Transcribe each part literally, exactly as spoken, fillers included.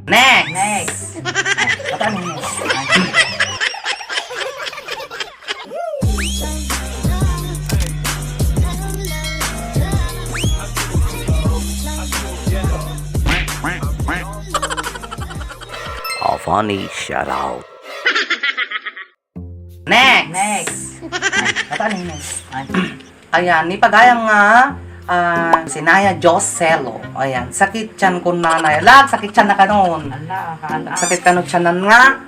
Next! Next. Ay, baka ano yun? Ay. A funny shout out. Next! Next. Ay, baka ano yun? Ay. Ayan, ni pagayam nga, ah, sinaya Joselo. Ayan, sakit tiyan kun nanay. Lag, sakit tiyan na kanon. Ala, hala. Sakit kano tiyanan nga,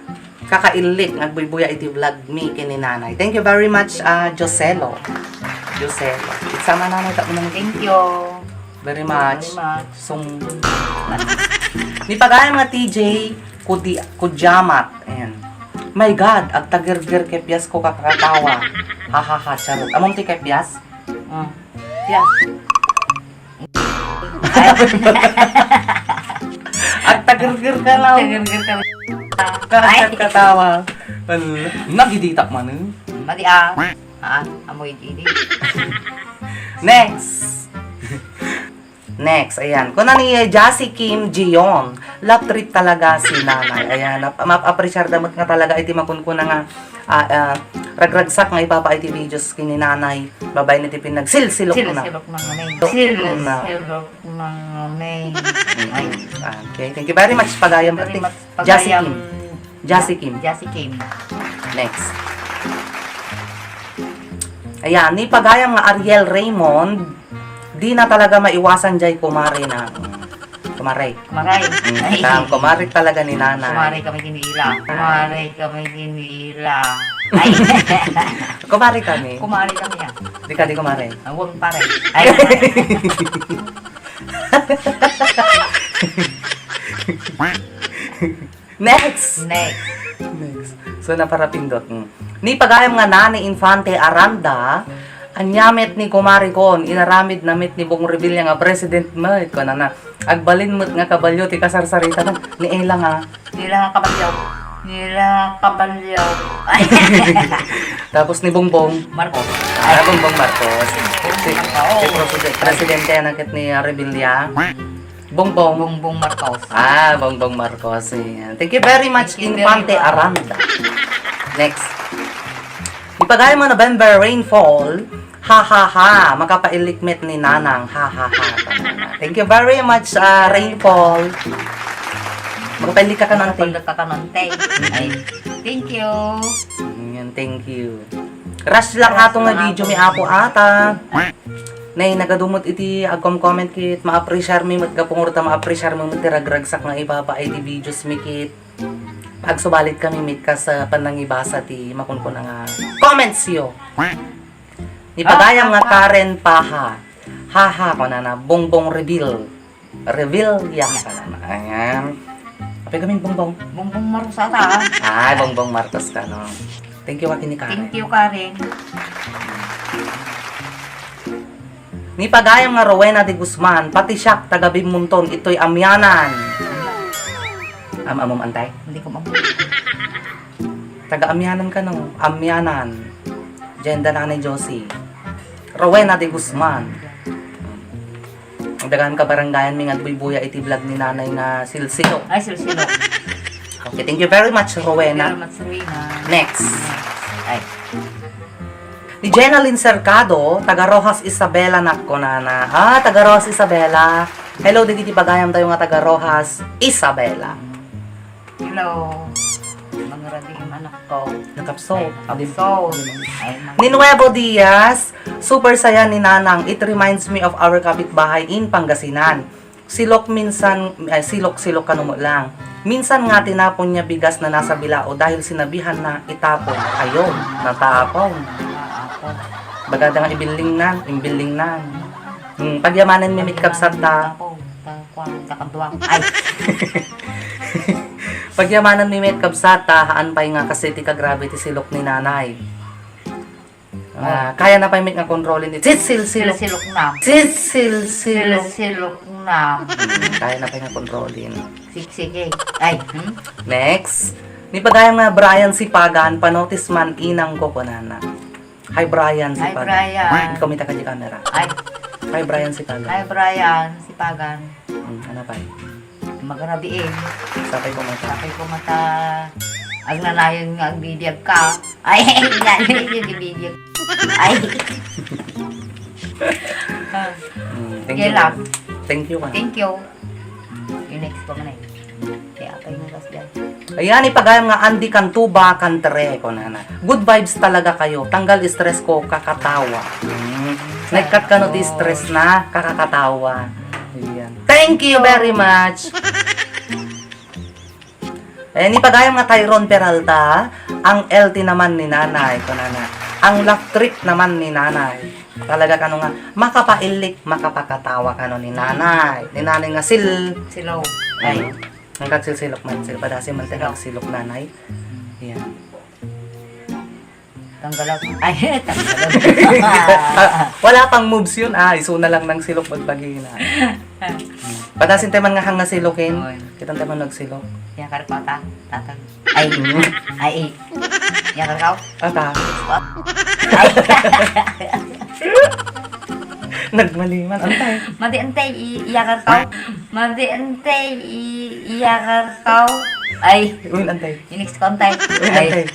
kakaillit, nga agbuybuya iti vlog mi ken ni nanay. Thank you very much, ah, Joselo. Joselo. It's a nanay, ta mo nang Thank you. Very much. Very much. Sung-, ni pagayam nga T J, kudi-, kudiamat. Ayan. My God, agtagirgir kepias ko kakatawa. Ha, ha, ha, charot. Amom ti kepias? Ah. Yes. Agtagirgir ka lang. Agtagirgir ka. Kakat katawa. Ala, nagiditak man, eh. Madi, ah. Ah, amoy idi. Next. Next, ayan. Kuna ni Jassy Kim Gion, love trip talaga si nanay. Ayan, ap-, ma-appreciate da met nga talaga iti makunkuna nga, ah, ah, ragragsak nga ipapa iti videos ken ni nanay. Babaen iti pinagsilsilok na. Silsilok na nga, May. Silsilok na. Silsilok na nga, May. Mm. Ay. Okay, thank you very much, pagayam. Thank you very much, Jassy pagayam. Kim. Jassy Kim. Jassy Kim. Next. Ayan, ni pagayam nga Ariel Raymond, di na talaga maiwasan jay kumare na. Kumare. Kumare. Mm, ay. Kumare talaga ni Nanay. Kumare kami ken ni Ila. Kumare kami ken ni Ila. Ay. Kumare kami. Kumare kami, ah. Di ka di kumare. Awang pare. Ay. Next! Next. Next. So, naparapindot. Mm. Ni pagayam nga Nani Infante Aranda, ania met ni kumari kon, inaramid na met ni Bong Revilla nga president met, kunana. Agbalin met nga kabalyo ti kasarsarita na. Ni Ella nga. Nila nga kabalyo. Nila nga kabalyo. Tapos ni Bongbong. Marcos. Ah, Bongbong Marcos. Si, si presidente na ket ni Revilla. Bongbong. Bongbong Marcos. Ah, Bongbong Marcos. Ayan. Thank you very much, Infante Aranda. Next. Ipagayam nga November rainfall. Ha, ha, ha. Makapailik met ni Nanang. Ha, ha, ha. Thank you very much, ah, Rainfall. Makapailik ka kanante. Makapailik ka kanante. Mm. Ay, thank you. Ayan, thank you. Rush lang ato nga video mi, Apo, ata. Nay, nagadumot iti agkom-comment ket ma-appreciate mi met gapu ngurta ma-appreciate mi met ti ragragsak nga ibaba iti videos mi ket agsubalit kami met kas, ah, panangibasa ti makunkuna nga comments yo. Ni pagayam nga Karen Paha. Haha, kunana, Bongbong Reveal. Reveal, ya, kunana. Ayan. Apay kami Bongbong? Bongbong Marcos ata, ah. Ay, Bongbong Marcos ka, no? Thank you, Karen. Thank you, Karen. Ni pagayam nga Rowena de Guzman, pati siak taga Bimonton, itoy Amianan. Am-, amom, antay? Hindi ko mam- Taga Amianan ka, no? Amianan. Jenda, Nanay Josie. Rowena de Guzman. Ang dagan kabarangayan mi nga agbuybuya iti vlog ni Nanay nga Silsilo. Ay, Silsilo. Okay, thank you very much, Rowena. Thank you very much, Rowena. Next. Ay. Ni Jenalyn Cercado, taga Roxas Isabela, nak, kunana. Ah, taga Roxas Isabela. Hello, dagiti pagayam tayo nga taga Roxas Isabela. Hello. Mangradi yung anak ko. Nakapso. Ay, nakapso. Ay, mang- Ni Nuevo Diaz, super saya ni Nanang. It reminds me of our kapitbahay in Pangasinan. Silok minsan, ay, silok-silok kano mo lang. Minsan nga tinapon niya bigas na nasa bilao dahil sinabihan na itapon. Ayun, natapon. Natapon. Bagada nga ibilingnan, imbilingnan. Hmm, pagyamanan mi met kabsat ta. Ako, ta-, kwan, ta-, kaduang. Ay. Pagyamanan mi met kabsat ta, haan pay nga kasi ti kagrabe ti silok ni Nanay. Ah, kaya na pay met nga kontrolin ti silsilok. Silsilok na. Silsilok. Silsilok na. Hmm, kaya na pay nga kontrolin. Siksik eh. Ay, hmm? Next. Ni pagayam nga Brian Sipagan, panotis man inang ko kunana. Hi, Brian Sipagan. Hi, Brian. Ikaw, mita ka di camera. Hi. Hi, Brian Sipagan. Hi, Brian Sipagan. Hmm, ano pa eh? Magrabiin. Sakay ko mata. Sakay ko mata. Agnanayon nga agbibiag ka. Ay, nga, agbibiag. Ay. Ah. Mm, thank Sige you, lang. Thank you, ah. Thank you. Yung next ko man eh. Kaya pa yung next dyan. Ayan, ipagayam nga Andy Cantuba, Cantre, kunana. Good vibes talaga kayo. Tanggal stress ko, kakatawa. Mm. Nagkat kano ti stress na, kakakatawa. Ayan. Thank you very much. Ayan, ipagayam nga Tyron Peralta, ang L T naman ni Nanay, kunana. Ang laugh trip naman ni Nanay. Talaga kano nga, makapaillik, makapakatawa kano ni Nanay. Ni Nanay nga sil- Silaw. Ay. Ay. Ang kagsilsilok man, sil-, padasi man tayo Silaw. Kagsilok Nanay. Ayan. Tanggalak. Ay, tanggalak. Ah, wala pang moves yun. Ah, iso na lang ng silok bagbagi na. Padasin tayo man nga hanga silokin. Oy. Kitang tayo man nagsilok. Yakar ko ata. Tatag. Ay. Mm. Ay. Yakar ka? Ata. Ay. Nagmaliman. Antay. Madi antay i-, iyakar ka? Ay. Madi antay i-, iyakar ka? Ay. Uy, antay. Inex ko, antay. Ay.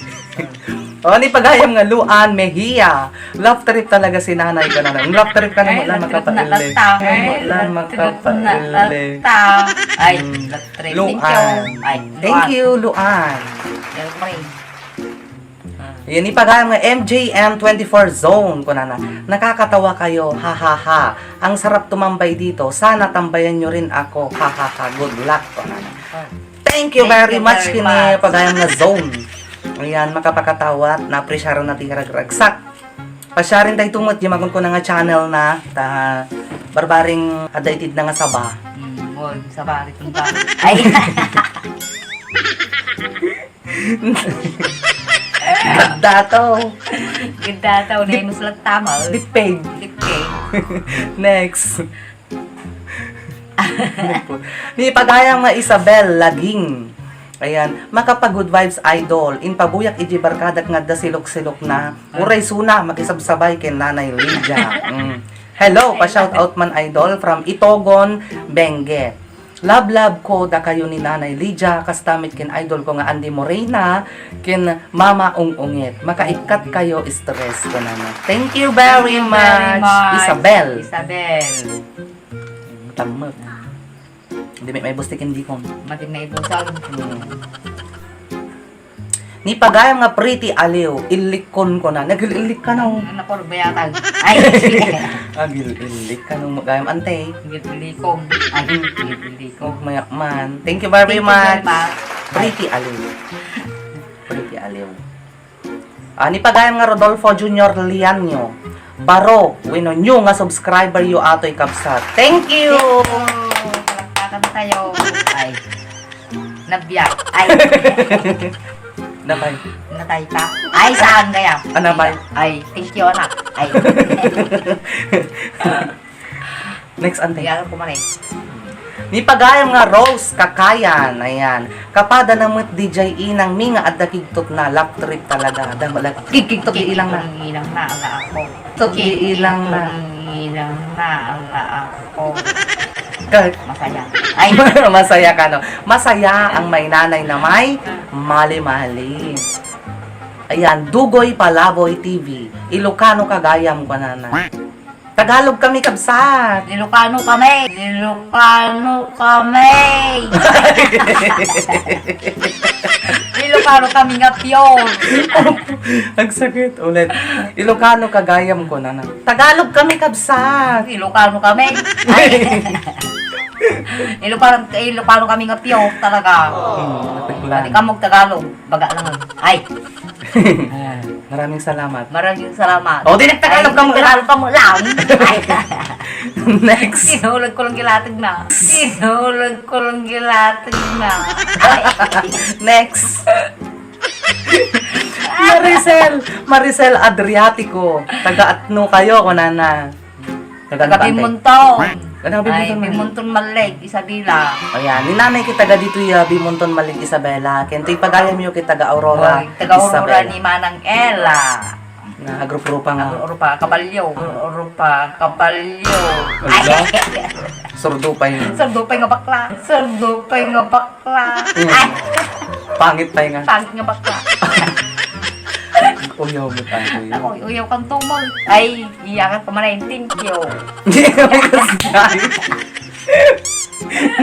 O, ni pagayam nga Luan Mejia. Love trip talaga si nanay ko na. Love trip ka na. Ay, mo lang love trip na makapaili. Lata. Ay, mo lang love trip na makapaili. Lata. Ay, hmm. Love trip. Luan. Thank you. Ay, thank Luan. You, Luan. Welcome. Ah. Yan, ipagayam nga M J M twenty-four Zone, kunana. Nakakatawa kayo, ha, ha, ha. Ang sarap tumambay dito. Sana tambayan nyo rin ako, ha, ha, ha. Good luck, kunana. Ah. Thank you very much, kini pagayam nga Zone. Ayan, makapakatawat, na-appreciate na ti ragragsak. Pasyarin tayo tumot, di magun ko na nga channel na, ta barbaring adda itid na nga saba. Mm, oy, saba, ritong ba? Ay! Ganda to. Ganda to, Dip-, naimus lang tama, oy. Dipeg. Dipeg. Next. Ni pagayam nga Isabel Laging. Ayan, makapa-good vibes, idol. Inpabuyak iti barkadak nga adda silok-silok na. Uray suna, makisabsabay ken Nanay Lydia. Mm. Hello, pa-shout out man, idol, from Itogon, Benguet. Love, love ko dakayo ni Nanay Lydia, kasta met ken idol ko nga Andy Morena, ken Mama Ung-ungit. Makaikkat kayo, stress ko naman. Thank you very much, Isabel. Isabel. Tammet. Hindi may, may bustik, hindi ko. Matin na ibusag. Hmm. Ni pagayam nga Pretty Aliw, illikkon ko na. Nagil-illik ka na, oh. Ano ko, bayatag? Ay, sige. Agil-illik ka nung magayam, ante. Gil-illikong. Ay, gil-illikong. Mayak man. Thank you very much. Thank you very much. Pretty Aliw. Pretty Aliw. Ah, ni pagayam nga Rodolfo Junior Lianio. Baro, wenno new nga subscriber yo atoy, kabsat. Thank you! Palakpakan tayo. Ay. Nabiyak. Ay. Natay. Natay ka? Ay, saan kaya? Anabay. Ay, thank you, anak. Ay. Next, ante. Kaya ko man eh. Ni pagayam nga Rose Kakayan, ayan. Kapada na met di jay inang mi nga adda kigtot na, lap trip talaga. Adda mo lang, kig-, kigtot di inang na. Kigtot di inang na, aga ako. Kigtot di inang na. Kigtot di inang na, aga ako. Ka- Masaya. Ay. Masaya ka, no? Masaya ang may nanay na may mali-mali. Ayan, Dugoy Palaboy T V. Ilocano kagayam ko, nana. Tagalog kami, kabsat. Ilocano kami. Ilocano kami. Ilocano kami nga pure. Ang sakit. Ulit. Ilocano kagayam ko, nana. Tagalog kami, kabsat. Ilocano kami. Ay. Ilocano, Ilocano kami nga pure talaga. Hmm, napiglan. Pati ka magtagalog. Baga lang. Ay. Ah. Maraming salamat. Maraming salamat. O, di nagtagalog ka mo lang. Ay, nagtagalog ka mo lang. Next. Tinulog ko lang gilatag na. Tinulog ko lang gilatag na. Ay. Next. Maricel, Maricel Adriatico. Taga Atno kayo, kunana. Taga Bimonton. Taga Bimonton. Ay, Bimonton, Malig, Isabela. Ayan, ni nanay kita taga dito ya, Bimonton, Malig, Isabela. Ken toy pagayam yo kita taga Aurora, Isabela. Oy, taga Aurora ni Manang Ella. Nga, agrup-rupa nga. Agrup-rupa, kabalyo. Agrup-rupa, kabalyo. Ala? Surdo pay nga. Surdo pay nga bakla. Surdo pay nga bakla. Mm. Ay. Pangit pay nga. Pangit nga bakla. Uyaw mo tayo. Ako, uyaw kang tumol. Ay, iyakan pa man ay, thank you. Hindi kami kasi tayo.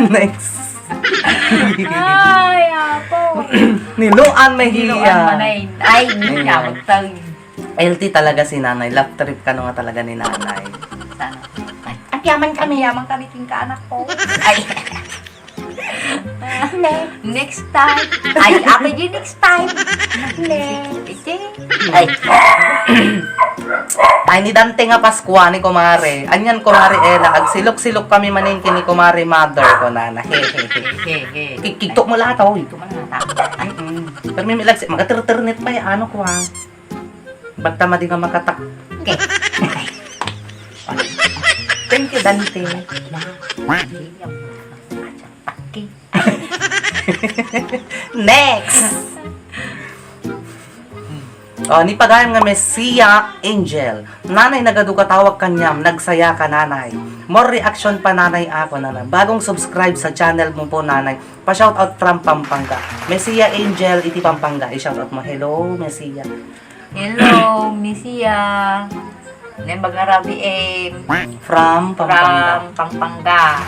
Next. Ay, apo. Ni Luan Mejia. Ni Luan Manay. Ay, Ayan. Niya, magtag. L T talaga si nanay. Love trip kano nga talaga ni nanay. Sana. Ay, agyaman kami. Agyaman kami, king kaanak ko. Ay. Ne. Next time. Ay, apa yung next time? Ne. Iti. Ay. Ay, ni Dante nga Pascua, ni kumare. Anyan, kumare Ella, agsilok-silok kami manen ken ni kumare mother ko, nana. He, he, he. He, he. Kik-, kikto mo lahat, oy. Kikto mo lahat, ah. Mm-mm. Pero may milag si-, magaterternit pa, eh, ano ko, ah. Ba't tama di nga makatak-, Okay. Thank you, Dante. Next! Oh, ni pagayam nga Messiah Angel. Nanay, nagadu katawag kaniam, nagsaya ka, nanay. More reaction pa, nanay, ako, nanay. Bagong subscribe sa channel mo po, nanay. Pa-shoutout from Pampanga. Messiah Angel, iti Pampanga. I-shoutout mo. Hello, Messiah. Hello, Messiah. Nembag nga Rabi M. From Pampanga. From Pampanga.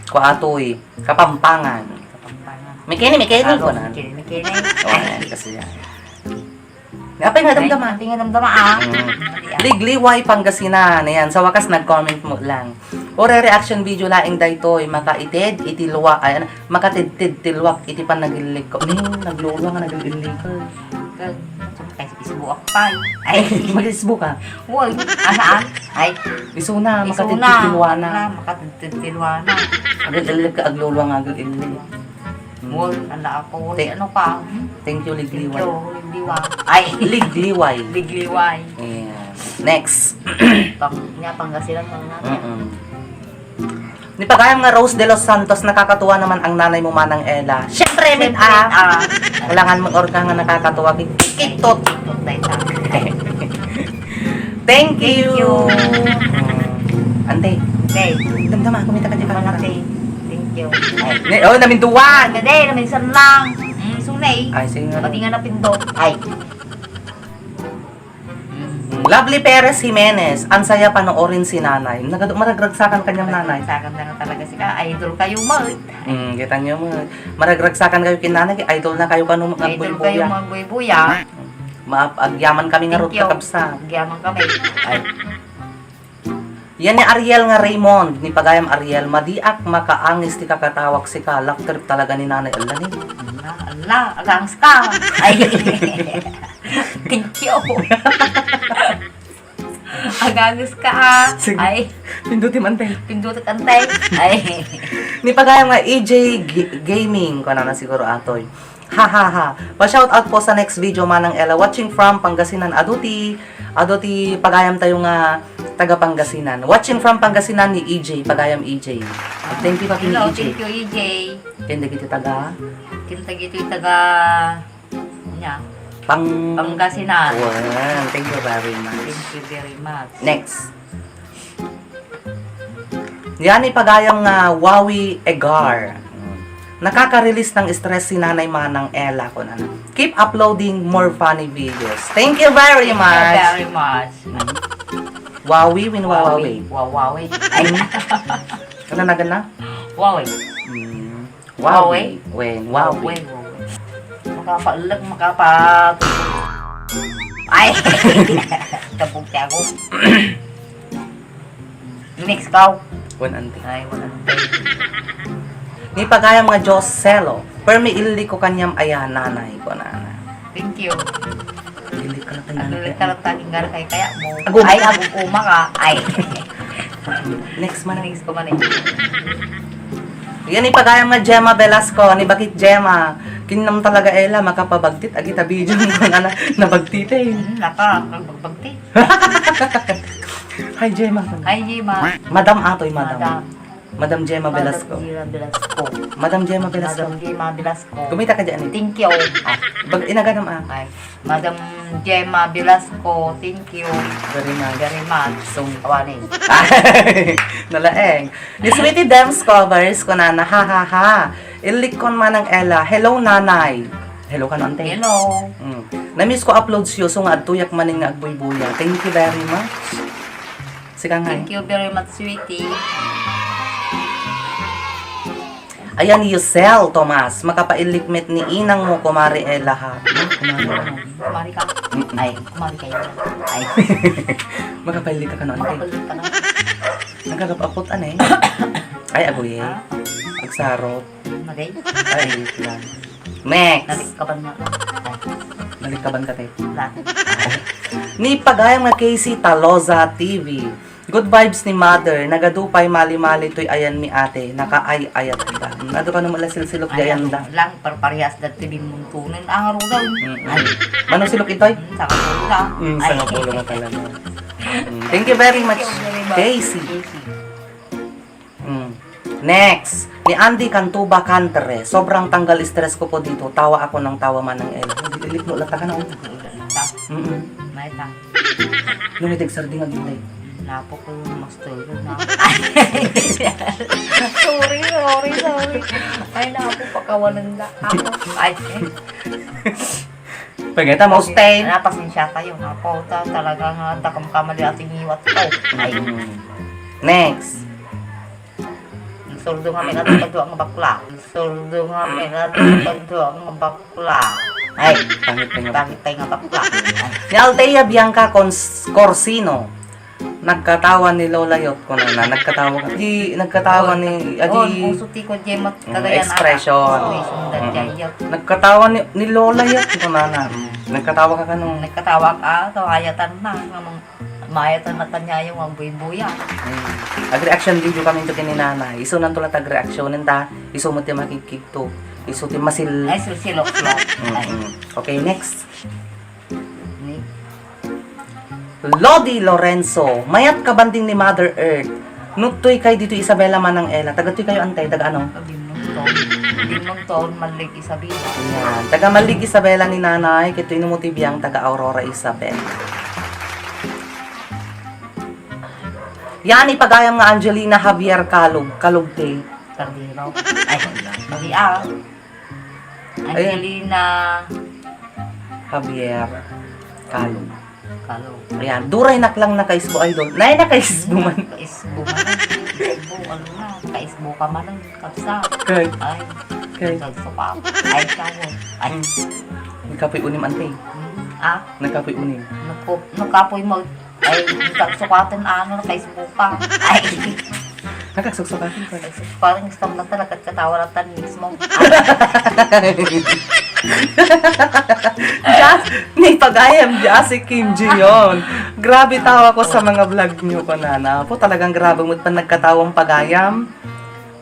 Kuatoy, Kapampangan. Kapampangan. Mikini, mikini Tagalog, ko na. Mikini, mikini. Oh, ayan, kasi yan. Apay nga damdama. Apay nga damdama, ah. Mm. Ayan. Ligliway, Pangasinan. Ayan, sa wakas, nag-comment mo lang. Ore reaction video laeng daytoy, makaited iti luwa, ay, ano, makatidtid ti luwak iti panagillig ko. Ni, nagluluwa nga nagillig ko. Kag, kay Facebook ak pay. Ay. Mag-Facebook ka? Uy, asaan? Ay. Isuna, Isuna, makatidtid ti luwana. Wala, makatidtid ti luwana. Agillig ka, agluluwa nga agillig. Wol, ala ako. Wol, Thank, ano pa? Thank you, Ligliway. Thank you, Ligliway. Ay! Ligliway. Ligliway. Ayan. Next. Pang, nga, Pangasinan, mga nga. Mm-mm. Ni pagayam nga Rose de los Santos, nakakatuwa naman ang nanay mo, Manang Ella. Siyempre, meet up. Siyempre, meet up. Kailangan mo orga nga nakakatuwa. Kiktot. Kiktot tayo sa Thank you. Thank you. Ante. Okay. Damdama, kumita ka di ba? Mga te. Thank you. Ay, ne, oh, naminduan. Hindi, naminsan lang. Mm, sunay. Ay, sige nga. Pati nga napindot. Ay. Lovely Perez Jimenez, ang saya panoorin si nanay. Nagadu-, maragragsakan kanyang nanay. Maragragsakan na nga talaga sika. Idol kayo, Mark. Mm, kita niyo mo. Maragragsakan kayo kin nanay, idol na kayo kano Idol kayo, magbuybuya. Magbuybuya. Maap-, agyaman kami nga Thank rod you. Kakabsat. Agyaman kami. Ay. Yan ni Ariel nga Raymond, ni pagayam Ariel, madiak makaangis ti kakatawag sika, love trip talaga ni Nanay Ella ni. Ala, ala, agangis ka. Ay. Thank you. Agangis ka, ah. Sige. Ay. Pinduti man, te. Pinduti, ante. Ay. Ni pagayam nga E J G-, Gaming, kung ano na siguro atoy. Ha, ha, ha. Pa-shoutout po sa next video, Manang Ella. Watching from Pangasinan. Adu ti, adu ti pagayam tayo nga taga Pangasinan. Watching from Pangasinan ni E J, pagayam E J. Thank you, Papi, ni Hello, E J. Thank you, E J. Ken dagiti taga? Ken dagiti taga, nya, Pang- Pangasinan. Wow, thank you very much. Thank you very much. Next. Yan, ipagayam nga Wawi Egar. Nakaka-release ng stress si Nanay Manang Ella, kunana. Keep uploading more funny videos. Thank you very much. Thank you very much. Mm. Wawi, win Wawi. Wawi. Wawawi. Ay. Mm. Ano na gana? Wawi. Mm. Wawi. Wawi. Wen, Wawi. Wawi, Wawi. Makapalek, makapa-, Ay! Tabog ti ako. Next ka. Wen, ante. Ay, wala. Ni pagayam nga Diyos, selo. Permi ili ko kaniam aya, nanay ko, nana. Thank you. Dili ka lang Ang kailangan. Dili ka lang taging gara kay kaya mo. Ago. Ay, ago kuma ka. Ay. Next man. Next ko man eh. Yan ipagayam nga Gemma Velasco, ni bakit Gemma? Kinam talaga Ella, makapabagtit, agita video mo nga na, nabagtit eh. Hmm, naka, nagbagti. Hi, Gemma. Hi, Gemma. Madam atoy, madam. Madam. Madam Gemma Velasco. Madam Gemma Velasco. Madam Gemma Velasco. Madam Gemma Velasco. Kumita ka dyan, eh. Thank you. Ah, bag-, inaganam, ah. Ay, Madam Gemma Velasco, thank you. Very much. Very much. Song kawani. Nalaeng. Ni Sweetie Dems Covers, kunana, ha, ha, ha. Ilikon manang Ella. Hello, nanay. Hello kano, ante. Hello. Mm. Na-miss ko uploads yo, so nga adtoyak manen nga agbuybuya. Thank you very much. Sika nga. Thank you very much, sweetie. Ayan, Yusel Tomas, makapailikmit ni inang mo, kumare Ella, ha? Hmm, kumare, ano? Kumari ka? Mm-mm. Ay, kumari kayo. Ay. Makapailik ka kano, ante? Makapailik ka na. Nagkagapapot, ane? Ay, aguye. Ah. Agsarot. Magay. Ay, wait lang. Next. Nalikaban na. Ay. Nalikaban ka, te? Lahat. Ni pagayam nga Casey Taloza T V. Good vibes ni mother, nagadu pay mali-mali toy ayan mi ate, nakaay-ayat da. Adu kano mala silsilok di ayan da. Lang, parparehas da ti binmuntunan. Ang arudaw. Mm-mm. Ay. Mano silok itoy? Mm, sangapulo ka. Mm, ay. Sangapulo nga talaga. Mm, thank you very much, Casey. Thank you very much, Casey. Mm. Next, ni Andy Cantuba Cantere. Sobrang tanggal stress ko po dito. Tawa ako ng tawa, manang Ella. Ilikno lata ka na, oh. Mm-mm. May ta. Nung itig sarding agilay. Napo ko yung mas tulo na. Sorry, sorry, sorry. Ay, napo, pakawalan na ako. Ay, eh. Pagkita mo, Stain. Ala, pasensya kayo, ha, po. Ta-, talagang, ah, takam kamali ating iwat ko. Ay. Mm. Next. Surdo nga may natagdo ang bakla. Surdo nga may natagdo ang bakla. Ay, pangit pa nga. Pangit pa nga bakla. Ay. Ni Althea Bianca Cons-, Corsino. Nagkatawa ni Lola Yot, kunana, nagkatawa ka. Di, nagkatawa ni, adi, oh, puso ti ko, Gemma, mm, kagayan, expression. Expression da, mm, Gemma. Nagkatawa ni, ni Lola Yot, kunana. Mm. Nagkatawa ka kano? Nagkatawa ka, so, ayatan na, nga mang-, mayatan na tanya yung agbuybuya. Mm. Ag-reaction video kami to kini nanay. Isu nan tulat ag-reaction, ta, isu mo ti makikigto. Isu ti masil-, ay, silsilok-silok. Mm, ay. Mm. Okay, next. Ni? Lodi Lorenzo, mayat ka banding ni Mother Earth. Nuttoy kay dito Isabela manang Ella. Taga toy kayo, antay? Taga ano? Binlongton. Binlongton, Malig, Isabela. Ayan. Taga Malig, Isabela ni Nanay. Kito inumutibiang taga Aurora, Isabela. Yan, ipagayam nga Angelina Javier Kalog. Kalog, te. Cardero. Ay, mali, ah. Ay. Angelina Javier Kalog. Kalog. Ayan, duray nak lang naka-isbo, idol. Nay, naka-isbo man. Naka-isbo man. Isbo, ano na, naka-isbo ka man, kabsa. Kay. Ay. Kay. Nagsuka. Ay, sawo. Ay. Hmm. Nagkapoy unim, ante. Hmm. Ah? Nagkapoy unim. Nagkup-, nagkapoy mag-, ay, nagsukaten, ano, naka-isbo ka. Ay. Nakagsuksukan ko. Parang gusto mo na talaga, katawa lang tan mismo. Jas-, ni pagayam, Jassy Kim Jiyon. Grabe tawa ko sa mga vlog niyo, kunana. Po, talagang grabe mo pa nagkatawang pagayam.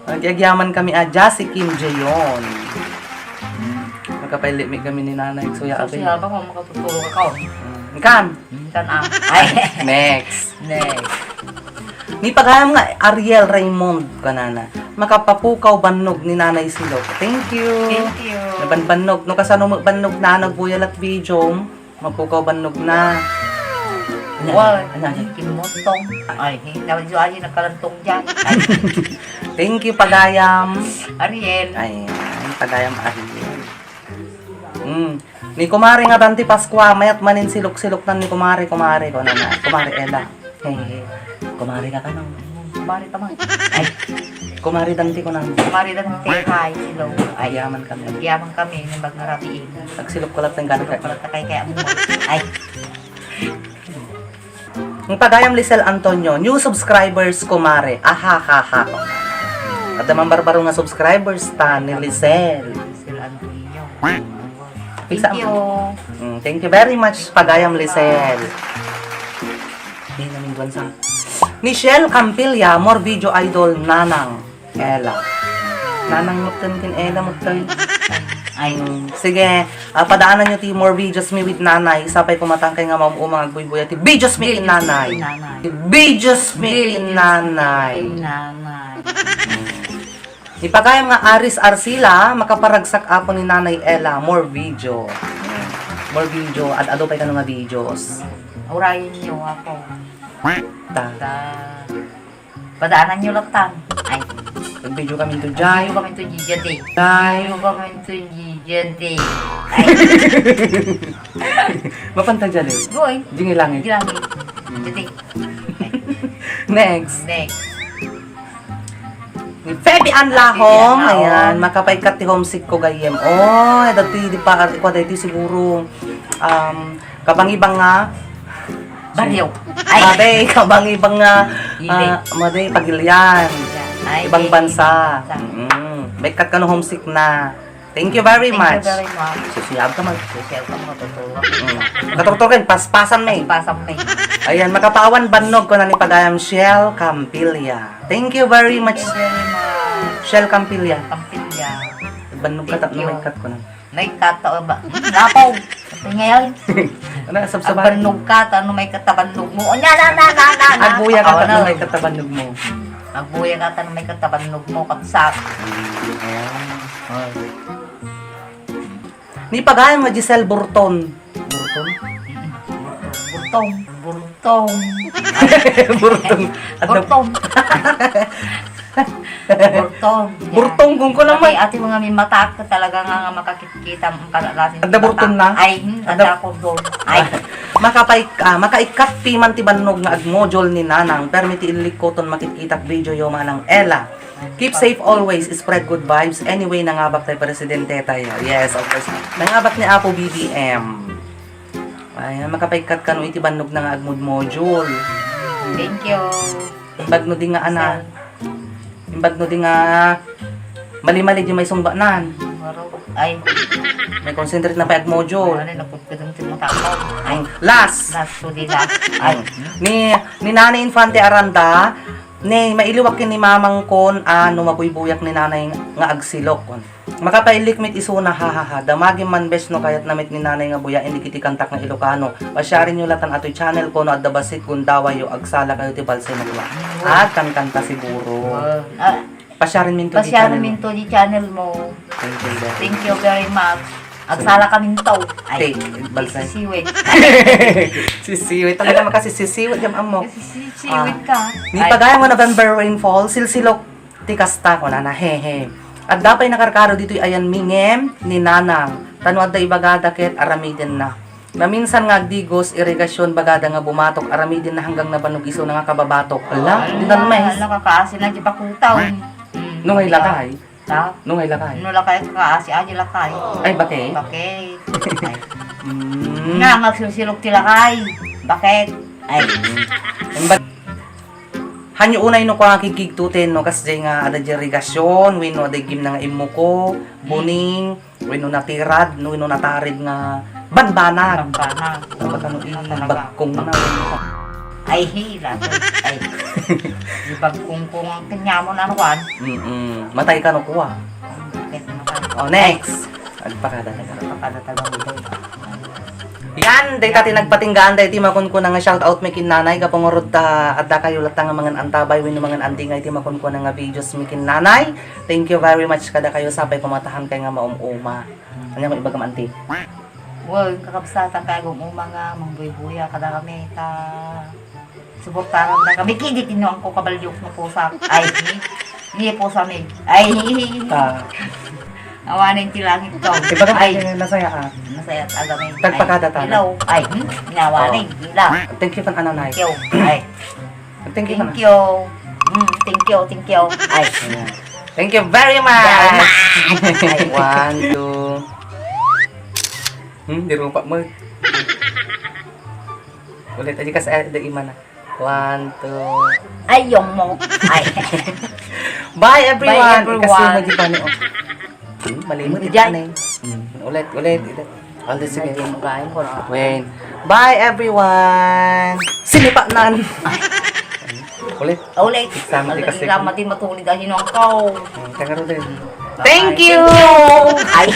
Nagyagyaman kami, ah, Jassy Kim Jiyon. Makapailik mi kami ni Nanay, suya, so, abi. Siya ba kung makatutulog ako? Mm. Kan? Minsan, ah. Ay. Next. Next. Ni pagayam nga Ariel Raymond, kunana. Makapapukaw bannog ni Nanay Silok. Thank you. Thank you. Nabanbannog. No, kasano mo bannog na nagbuyalat video? Mapukaw bannog na. Ano, wal, ano, ano? Kimotong. Ay, eh, medyo ay nagkalantong dyan. Ay. Thank you, pagayam. Ariel. Ay, ay, pagayam, Ariel. Mm. Ni kumare nga Dante Pascua, mayat manen silok-silok nan ni kumare, kumare ko na, na, kumare Ella. Hey, hey. Kumare ka kano? Kumare ka man. Ay. Kumare Dante ko nang. Kumare Dante, hi, hello. Ay. Agyaman kami. Agyaman kami, nabag nga rabiin. Agsilok ko lang tanggal ka. Silok ko lang kay, kay amo. Ay. Ang pagayam Lisel Antonio, new subscribers, kumare. Ahahaha. Adda man barbaro nga subscribers ta ni Lisel. Lisel Antonio. Thank you. Mm, thank you very much, pagayam Lisel. Ni namin duwan sa Michelle Campilla, more video idol, Nanang. Ella. Nanang mutten ken Ella mutten. Ay, sige. Ah, padaanan nyo ti more videos mi with Nanay. Sapay kumatangkay nga maum-umang agbuybuya ti videos mi ken Nanay. Videos mi ken Nanay. Videos mi ken Nanay. Nanay. Ipagayam nga Aris Arcila, makaparagsak apo ni Nanay Ella, more video. More video, ad-adu pay kano nga videos. Urayen nyo ako. Ta. Ta. Padaanan nyo lang tan. Ay. Nag-video kami to Jai. Video kami to Jijade. Jai. Video kami to Jijade. Ay. Mapanta dyan eh. Goy. Jingilangit. Gilangit. Jade. Next. Next. Ni Feby Ann Lahong, Feby Ann Lahong. Ayan, makapaikkat ti homesick ko gayem. Oh, dati di pa, ikuha dati siguro, um, kabangibang nga. Baryo. Ay. Madi, kabangibang nga, Ili. ah, madi, pagilian. Ay, Ibang ay, bansa. bansa. Mm. Baikkat kano homesick na. Thank you very Thank much. you very much. Susuyab ka mag- Social ka mga tutulak. Mm. Katurturken, paspasan may. Pasang may. Ayan, makapaawan bannog ko na ni pagayam Shell Campilla. Thank you very much, Thank you very much. Shell Campilla. Kampilya. Bannog ka Thank tapno you. May cut ko na. May kata ba? Lapaw. Ngayon. Ano, Ang sabsabay? Bannog ka, tano may katabannog mo. O, nya, na, na, na, na, na. Agbuya ka Awan tapno na. May katabannog mo. Agbuya ka, tano may katabannog mo, kabsat. Ayan. Oh. Ni pagayam nga Giselle Burton. Burton? Burtong. Burtong. Burton. Ano? Burtong. Burtong. Yan. Burtong, kung ko naman. Ati, ati mga mimatak talaga nga, nga makakitkita ang kalalasin. Adda burton na? Ay, hmm, Adda- adda kordon. Ay. Makapaik-, ah, makaikkat piman ti bannog nga agmodule ni Nanang, permi ti illikkoton makitkitak video yo manang Ella. Keep safe always, spread good vibes. Anyway, nangabak tayo presidente tayo. Yes, of course. Nangabak ni Apo B B M. Ay, makapaikkat kano iti bannog na nga agmodmodule. Thank you. Imbag no di nga ana. Imbag no di nga mali-mali di may sungbanan. Maro. Ay. May concentrate na pay agmodule. Ano, naputputong ti matakaw. Ay. Ang last. Last to the last. Ay. Ay. Ni, ni Nanay Infante Aranda, ni mailiwak ken ni mamang kon, ah, no mabuybuyak ni Nanay nga agsilok. Makapailik met isuna, ha, ha, ha. Damagim man, bes, no kayatna met ni Nanay nga buyaen dagiti kantak nga Ilocano. Pasiarinyo latan atoy channel ko, no adda bassit, gundawayyo, agsala kayo ti balsay no kua. At kankanta siguro. Oh, ah, Pasiarin min to di Pasiarin channel. Min to di channel mo. Thank you, Lord. Thank you very much. Agsala kami to. Ay, Te, balsay. Sisiwit. Sisiwit. Talaga makasisisiwit, jam amo. Sisiwit ka. Ni pagayam nga November rainfall, silsilok ti kasta, kunana, hehe. Adda pay nakarkaro ditoy ayan mi ngem ni Nanang. Tano adda ibagada ket aramidenna. Naminsan nga agdigos, irigasyon, bagada nga bumatok, aramidenna hanggang nabannog isuna nga kababatok. Ala, di na may. Ala, kakaasi na di pakutaw. Nungay lakay. Ta? Nungay lakay. No lakay kakaasi, adi lakay. Ay, bakit? Bakit? Ay. Mm. Nga, agsilsilok ti lakay. Bakit? Ay. Ang ba- Hanyo unay no kung akikigtuten no kasjay nga adda di irigasyon, wenno adda gimna nga immuko, buning, wenno natirad, no, wenno natarid nga banbanag. Bambana. Dapat ano, Talaga. Ibagkong na. Ay, hila. Ay. Ibagkong kong ang kanyamo na nakuan. Mm-mm. Matay ka no kuwa. Bakit naman? Oh, next. Agpakada na ka. Pagkadatagan mo doon. Yan, dayta ti nagpatinggaan, dayta ti makunkuna nga shout out mi kin Nanay, gapu ngarud ta adda kayo latta nga mangan antabay, wenno mangan andingay ti makunkuna nga videos mi kin Nanay. Thank you very much kada kayo, sapay kumatahan kay nga maum-uma. Anya mo ibagam, Auntie? Well, kakabsatan kay agum-uma nga, mangbuybuya kada kami, ta suportaran da kami. Kidi tinuang ko kabalyok no pusa. Ay, ni, ni pusa mi. Ay, Ah, awanin ti langit ko. Ibagam Ay, kay nasaya, ah. Masaya talaga mi. Tagpakada tayo. Ilaw. Ay, hmm? Nawanin. Ilaw. Thank you kan ananay. Thank you. Ay, Thank you thank kan. you. Hmm, thank you, thank you. Ay. Ayan. Thank you very much. Very much. One, two. Hmm, di rupa mo. Ulit, aja kas, eh, di imana. One, two. Ay, yung mo. Ay. Bye everyone. Bye, everyone. Kasi mo di pa ni, oh. Hmm, mali mo, di Diyan. pa ni. Hmm, ulit, ulit. Ulit. Alis, sige. Hindi mo kaya ko na. Wayne. Bye everyone. Sinipa nan. Ulit. Ulit. Exam, di kasi. Ang mati matulid ang hinong ko. Hmm, kaya nga rin. Bye. Thank you. Ay.